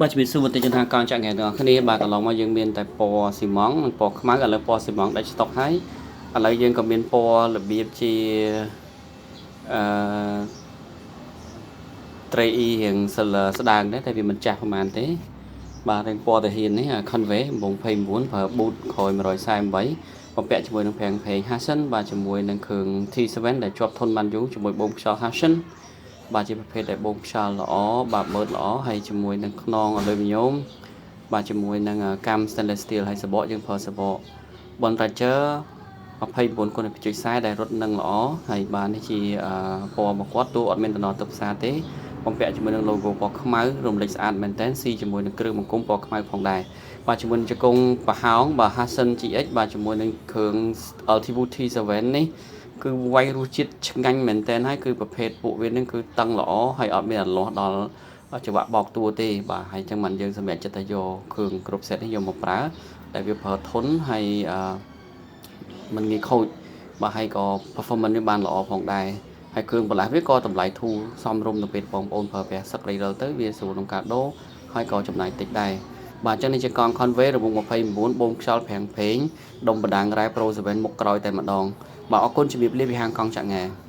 បាទជំរាបសួរបន្តិចថាកង់ចាក់ថ្ងៃទាំងអស់គ្នាបាទកន្លងមកយើងមានតែពណ៌ស៊ីម៉ង់និងពណ៌ខ្មៅឥឡូវពណ៌ស៊ីម៉ង់ដាច់ស្តុកហើយឥឡូវយើងក៏មានពណ៌របៀបជាអឺត្រីអ៊ីរៀងសិលស្ដើងដែរតែវាមិនចាស់ប្រហែលទេបាទរៀងពណ៌តាហ៊ាននេះ Conway 29ប្រើ boot ក្រោយ148បំពាក់ជាមួយនឹងប្រាំងប្រេង Hassan បាទជាមួយនឹងគ្រឿង T7 ដែលជាប់ធន់បានយូរជាមួយបូមខ្យល់ Hassan បាទជាប្រភេទដែលបូមខ្យល់ល្អបាទបឺតល្អហើយជាមួយនឹងខ្នងអាលុយមីញ៉ូមបាទជាមួយនឹងកាំ stainless steel ហើយសបកយើងប្រើសបក Bontrager 29គុណ2.40ដែលរត់នឹងល្អហើយបាទនេះជាពណ៌របស់គាត់តួអត់មានតំណទឹកផ្សារទេបំពាក់ជាមួយនឹង logo ពណ៌ខ្មៅរំលេចស្អាតមែនតើស៊ីជាមួយនឹងគ្រឿងបង្គុំពណ៌ខ្មៅផងដែរបាទជាមួយនឹងជង្គង់ប្រហោងបាទ Hassan GX បាទជាមួយនឹងគ្រឿង LTV T7 នេះគឺវាយរសជាតិឆ្ងាញ់មែនតើហើយគឺប្រភេទពួកវានឹងគឺតឹងល្អហើយអត់មានអាលាស់ដល់ចង្វាក់បោកតួទេបាទហើយអញ្ចឹងបានយើងសម្រេចចិត្តតែយកគ្រឿងគ្រប់ set នេះយកមកប្រើដែលវាប្រើធន់ហើយអឺមិនងាយខូចបាទហើយក៏ performance វាបានល្អផងដែរហើយគ្រឿងបន្លាស់វាក៏តម្លៃធូរសមរម្យទៅពេលបងប្អូនប្រើប្រាស់សឹករីរិលទៅវាស្រួលក្នុងការដូរហើយក៏ចំណាយតិចដែរបាទអញ្ចឹងនេះជាកង់ Conway រង្វង់29បូមខ្យល់ប្រាំងប្រេងដុំបណ្ដាងរ៉ែ Pro 7មុខក្រោយតែម្ដងបាទអរគុណជំរាបលាពីហាងកង់ចាក់ង៉ែ។